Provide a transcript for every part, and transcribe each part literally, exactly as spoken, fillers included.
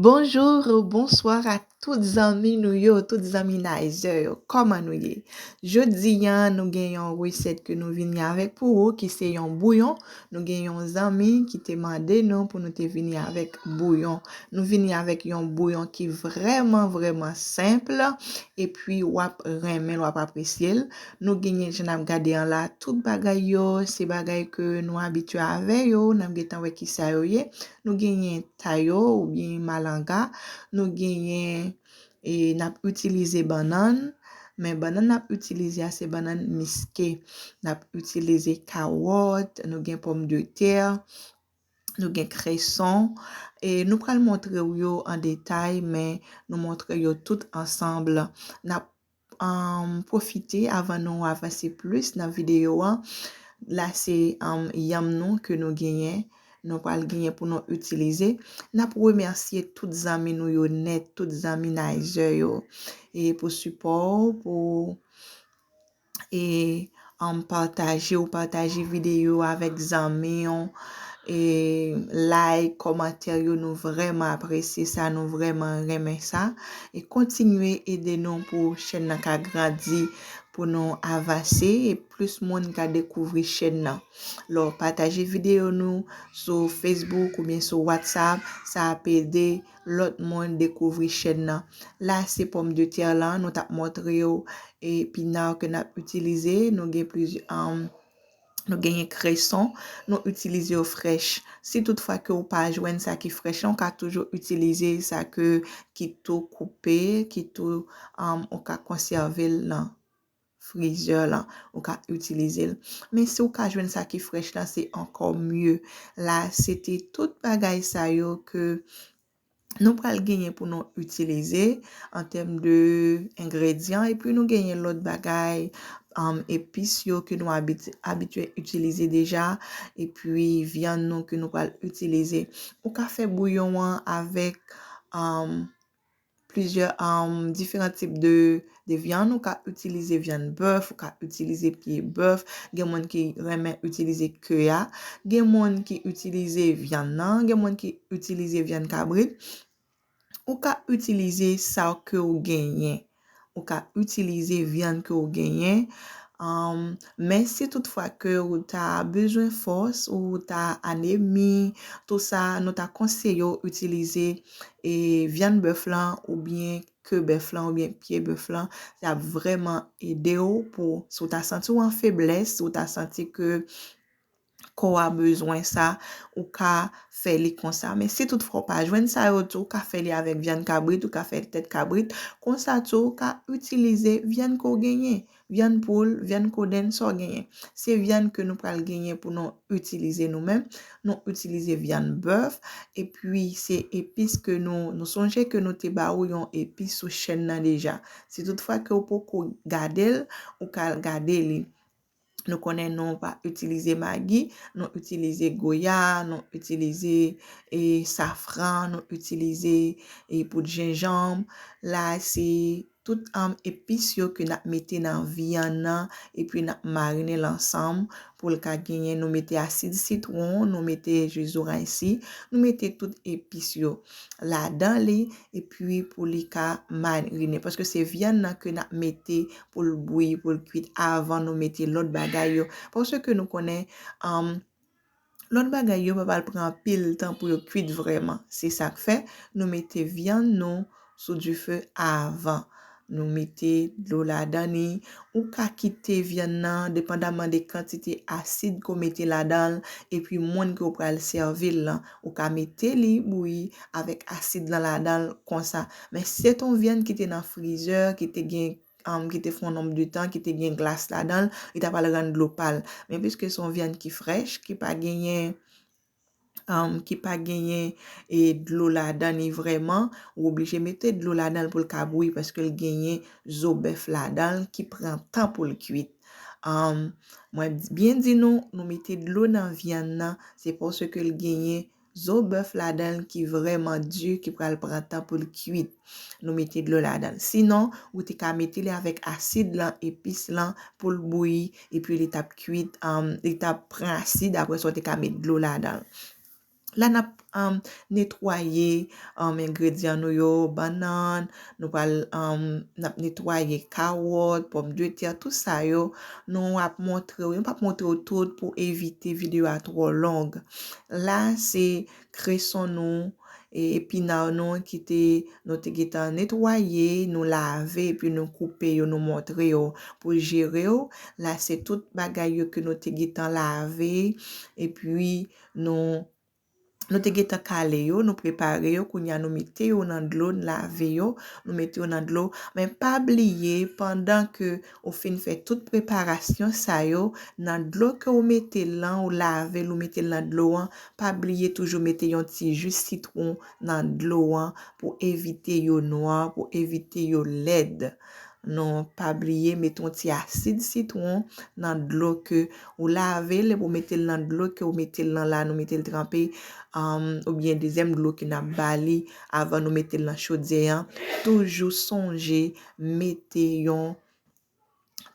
Bonjour, bonsoir à tout zanmi nou yo, tout zanmi Nizer yo. Kòman nou ye? Jodi a, nou gen yon resèt ke nou vini avèk pou ou, ki se yon bouyon. Nou gen yon zanmi ki te mande nou pou nou te vini avèk bouyon. Nou vini avèk yon bouyon ki vrèman, vrèman senp, epi w ap renmen l, w ap apresye l. Nou genyen, jan n ap gade an la, tout bagay yo, se bagay ke nou abitye avè yo, n ap gentan wè kisa yo ye. Nou genyen tayo oubyen malanga, nou genyen, e, n ap itilize bannann, men bannann n ap itilize a se bannann miske. N ap itilize kawòt, nou gen pòmdetè, nou gen kreson. E nou pral montre w yo an detay, men nou montre yo tout ansanm. N ap um, pwofite avan nou avanse plis nan videyo an. La se um, yanm nou ke nou genyen, nou pral genyen pou nou itilize. N ap remèsye tout zanmi nou yo nèt, tout zanmi Nizer yo, e pou sipò w, pou e um, pataje, ou pataje videyo avèk zanmi w, e like, kòmantè yo, nou vrèman apresye sa, nou vrèman renmen sa. E kontinye ede nou pou chèn nan ka grandi, pou nou avanse, e plis moun ka dekouvri chèn nan. Lè w pataje videyo nou sou Facebook oubyen sou WhatsApp, sa ap ede lòt moun dekouvri chèn nan. La se pòmdetè lan, nou t ap montre w epina ke n ap itilize. Nou gen plizyè, um, nou genyen kreson, nou itilize yo frèch. Si toutfwa ke w pa jwenn sa ki frèch lan, ou ka toujou itilize sa ke, ki tou koupe, ki tou, um, ou ka konsève l nan frizè lan, ou ka itilize l. Men si w ka jwenn sa ki frèch lan, se ankò mye. La, se te tout bagay sa yo ke nou pral genyen pou nou itilize an tèm de engredyan, epi nou genyen lòt bagay, um, epis yo ke nou abit-, abitye itilize deja, epi vyann nou ke nou pral itilize. Ou ka fè bouyon an avèk, um, plizyè, um, diferan tip de, de vyann. Ou ka itilize vyann bèf, ou ka itilize pye bèf. Gen moun ki renmen itilize ke a. Gen moun ki itilize vyann nan. Gen moun ki itilize vyann kabrit. Ou ka itilize sa ke w genyen. Ou ka itilize vyann ke w genyen. Um, men si toutfwa ke ou ta bezwen fòs, ou ta anemi, tou sa, nou ta konseye w itilize, e, vyann bèf lan oubyen ke bèf lan oubyen pye bèf lan. Sa ap vrèman ede w pou, si w ta santi w an feblès, si w ta santi ke kò a bezwen sa, ou ka fè li konsa. Men si toutfwa w pa jwenn sa yo tou, ou ka fè li avèk vyann kabrit, ou ka fè tèt kabrit. Konsa tou, ou ka itilize vyann ke w genyen. Vyann poul, vyann kodenn, sa w genyen. Se vyann ke nou pral genyen pou nou itilize nou menm. Nou itilize vyann bèf, epi se epis ke nou, nou sonje ke nou te ba ou yon epis sou chèn nan deja. Si toutfwa ke w poko gade l, ou ka al gade li. Nou konnen nou pa itilize magi, nou itilize goya, nou itilize, e, safran, nou itilize, e, poud jenjanm. La, se tout, um, epis yo ke n ap mete nan vyann nan, epi n ap marine l ansanm pou l ka genyen. Nou mete asid sitwon, nou mete ji zoranj si, nou mete tout epis yo ladan li, epi pou li ka marine. Paske se vyann nan ke n ap mete pou l bouyi, pou l kuit avan nou mete lòt bagay yo. Paske nou konnen, um, lòt bagay yo pa pral pran anpil tan pou yo kuit vrèman. Se sa k fè nou mete vyann nou sou dife avan. Nou mete dlo ladan li. Ou ka kite vyann nan, depandaman de kantite asid ke w mete ladan l, epi moun ke w pral sèvi l lan. Ou ka mete li bouyi avèk asid lan ladan l konsa. Men si se t on vyann ki te nan frizè, ki te gen, um, ki te fè on nonb de tan, ki te gen glas ladan l, li ta pral rann dlo pal. Men piske se on vyann ki frèch, ki pa genyen, um, ki pa genyen, e, dlo ladan li vrèman, ou oblije mete dlo ladan l pou l ka bouyi, paske l genyen zo bèf ladan l ki pran tan pou l kuit. Um, mwen di, byen di nou, nou mete dlo nan vyann nan, se paske l genyen zo bèf ladan l ki vrèman di, ki pral pran tan pou l kuit. Nou mete dlo ladan l. Sinon, ou te ka mete li avèk asid lan, epis lan, pou l bouyi, epi li t ap kuit, um, li t ap pran asid, apre sa, ou te ka met dlo ladan l. La n ap um, netwaye um, engredyan nou yo, bannann, nou pral um, n ap netwaye kawòt, pòmdetè, tout sa yo. Nou ap montre w, nou p ap montre w tout pou evite videyo a twò long. La se kreson nou, e epina nou ki te, nou te gentan netwaye, nou lave, epi nou koupe yo, nou montre yo pou jere yo. La se tout bagay yo ke nou te gentan lave, epi nou nou te gentan kale yo, nou prepare yo, kounye a nou mete yo nan dlo, n lave yo, nou mete yo nan dlo. Men pa bliye, pandan ke ou fin fè tout preparasyon sa yo, nan dlo ke ou mete l lan, ou lave l, ou mete l nan dlo an, pa bliye toujou mete yon ti ji sitwon nan dlo an pou evite yo nwa, pou evite yo lèd. Non, pa bliye mete yon ti asid sitwon nan dlo ke ou lave l, epi ou mete l nan dlo ke ou mete l lan la, nou mete l tranpe, um, oubyen dezyèm dlo ke n ap ba li avan nou mete l nan chodyè an. Toujou sonje mete yon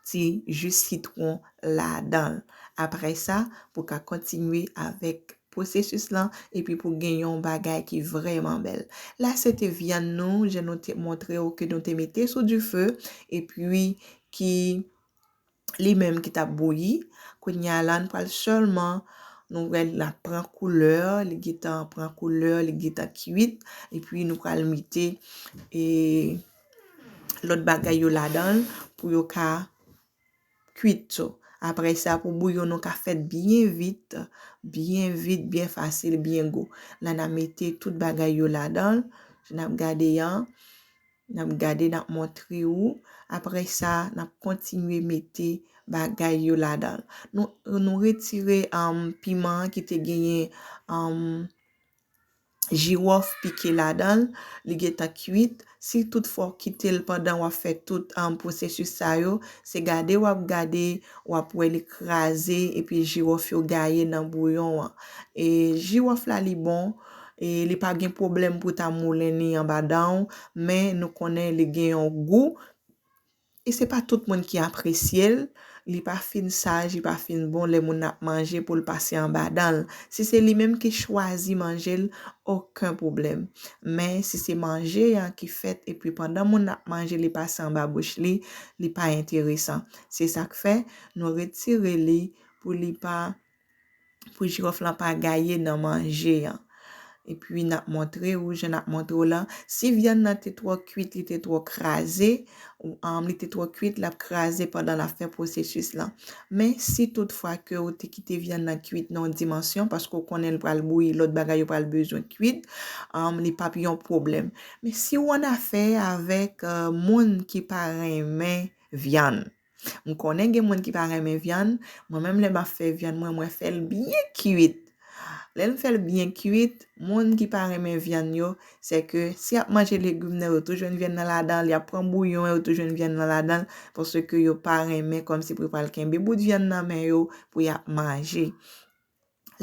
ti ji sitwon ladan l. Apre sa, pou ka kontinye avèk pwosesis lan, epi pou gen yon bagay ki vrèman bèl. La, se te vyann nou, jan nou te montre w ke nou te mete sou dife, epi ki li menm ki t ap bouyi. Kounye a la, nou pral sèlman, nou wè l ap pran koulè, li gentan pran koulè, li gentan kwit, epi nou pral mete, e, lòt bagay yo ladan l pou yo ka kwit tou. Apre sa, pou bouyon nou ka fèt byen vit, byen vit, byen fasil, byen gou. La, n a mete tout bagay yo ladan l. Jan n ap gade an, n ap gade, n ap montre ou. Apre sa, n ap kontinye mete bagay yo ladan l. Nou, nou retire, um, piman an ki te genyen, um, jiwòf pike ladan l, li gentan kwit. Si toutfwa w kite l pandan w ap fè tout, um, pwosesis sa yo, se gade w ap gade, w ap wè li kraze, epi jiwòf yo gaye nan bouyon an. E jiwòf la, li bon, e li pa gen pwoblèm pou ta moulen li anba dan w, men nou konnen li gen yon gou. E se pa tout moun ki apresye l, li pa fin saj, li pa fin bon lè moun ap manje pou l pase anba dan l. Si se li menm ki chwazi manje l, okenn pwoblèm. Men si se manje an ki fèt epi pandan moun ap manje li pase anba bouch li, li pa enteresan. Se sa k fè nou retire li pou li pa pou jiwòf lan pa gaye nan manje an. Epi n ap montre ou, jan n ap montre w lan, si vyann nan te twò kwit, li te twò kraze, ou, um, li te twò kwit, l ap kraze pandan l ap fè pwosesis lan. Men si toutfwa ke ou te kite vyann nan kwit nan yon dimansyon, paske w konnen l pral bouyi, lòt bagay yo pral bezwen kwit, um, li p ap yon pwoblèm. Men si w annafè avèk, uh, moun ki pa renmen vyann, M konnen gen moun ki pa renmen vyann, mwen menm lè m ap fè vyann mwen, mwen fè l byen kwit. Lè m fè l byen kwit, moun ki pa renmen vyann yo, se ke si y ap manje legim nan, yo tou jwenn vyann nan ladan l, y ap pran bouyon, yo tou jwenn vyann nan ladan l, paske yo pa renmen kòmsi pou yo pral kenbe bout vyann nan men yo pou y ap manje.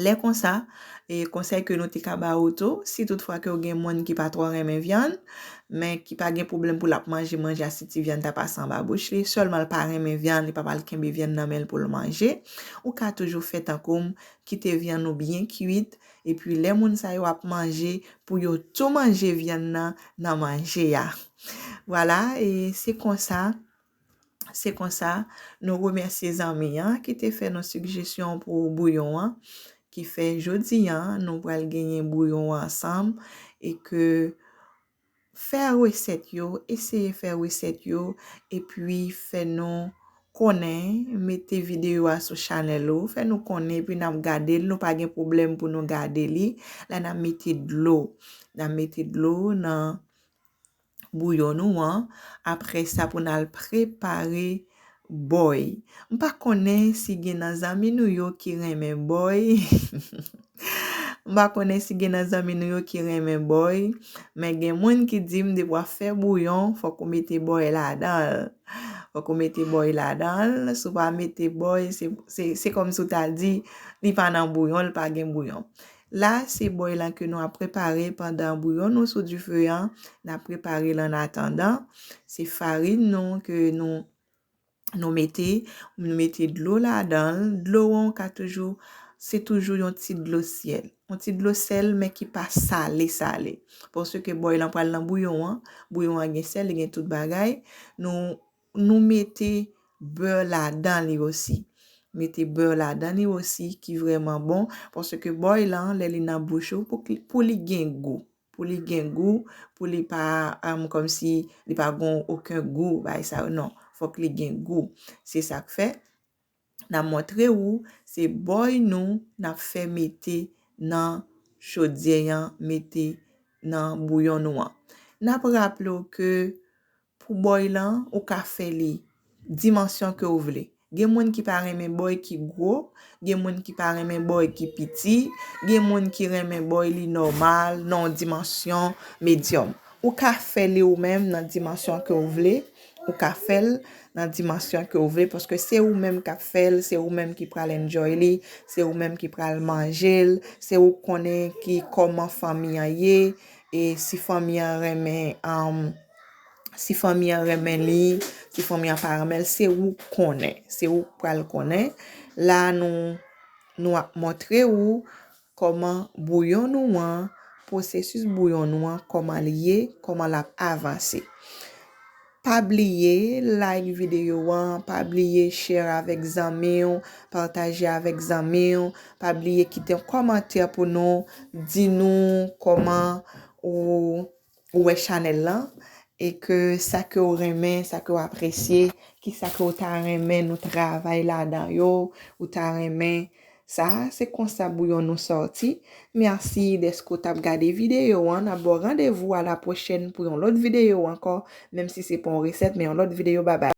Lè konsa, e konsèy ke nou te ka ba ou tou, si toutfwa ke w gen moun ki pa twò renmen vyann, men ki pa gen pwoblèm pou l ap manje manje a, si ti vyann ta pase anba bouch li, sèlman l pa renmen vyann, li pa pral kenbe vyann nan men l pou l manje, ou ka toujou fè tankou m, kite vyann ou byen kwit, epi lè moun sa yo ap manje, pou yo tou manje vyann nan nan manje a. Vwala, e se konsa. Se konsa, nou remèsye zanmi an ki te fè nou sigjesyon pou bouyon an, ki fè jodi an nou pral genyen bouyon an ansanm, e ke fè resèt yo, eseye fè resèt yo, epi fè nou konnen, mete videyo a sou chanèl ou, fè nou konnen, epi n ap gade l, nou pa gen pwoblèm pou nou gade li. La n ap mete dlo, n ap mete dlo nan bouyon nou an. Apre sa, pou n al prepare bòy. M pa konnen si gen nan zanmi nou yo ki renmen bòy. M pa konnen si gen nan zanmi nou yo ki renmen bòy. Men gen moun ki di m, depi w ap fè bouyon, fòk ou mete bòy ladan l. Fòk ou mete bòy ladan l. Si w pa mete bòy, se, se, se kòmsi w ta di, li pa nan bouyon, li pa gen bouyon. La, se bòy lan ke nou ap prepare pandan bouyon nou sou dife an, n ap prepare l an atandan. Se farin nou ke nou, nou mete, nou mete dlo ladan l. Dlo an ou ka toujou se toujou yon ti dlo sèl. Yon ti dlo sèl, men ki pa sale sale. Paske bòy lan pral nan bouyon an, bouyon an gen sèl, li gen tout bagay. Nou, nou mete bè ladan li osi. Mete bè ladan li osi ki vrèman bon, paske bòy lan, lè li nan bouch ou, pou, pou li gen gou. Pou li gen gou, pou li pa, um, kòmsi li pa gen okenn gou, bagay sa yo, non. Fòk li gen gou. Se sa k fè, n ap montre ou, se bòy nou n ap fè mete nan chodyè an, mete nan bouyon nou an. N ap raple w ke pou bòy lan, ou ka fè li dimansyon ke w vle. Gen moun ki pa renmen bòy ki gwo, gen moun ki pa renmen bòy ki piti, gen moun ki renmen bòy li nòmal, nan yon dimansyon medyòm. Ou ka fè li ou menm nan dimansyon ke w vle, ou ka fè l nan dimansyon ke w vle, paske se ou menm k ap fè l, se ou menm ki pral enjoy li, se ou menm ki pral manje l, se ou k konnen ki kòman fanmi an ye, e si fanmi an renmen, um, si fanmi an renmen li, si fanmi an pa renmen l, se ou k konnen, se ou k pral konnen. La nou, nou ap montre ou kòman bouyon nou an, pwosesis bouyon nou an, kòman li ye, kòman l ap avanse. Pa bliye like videyo an, pa bliye share avèk zanmi w, pataje avèk zanmi w, pa bliye kite yon kòmantè pou nou, di nou kòman ou, ou wè chanèl lan, e ke sa ke w renmen, sa ke w apresye, ki sa ke w ta renmen nou travay ladan yo, ou ta renmen sa, se konsa bouyon nou sòti. Mèsi dèske w t ap gade videyo an. N ap ba w randevou a la pwochèn pou yon lòt videyo ankò, menm si se pa yon resèt, men yon lòt videyo. Babay.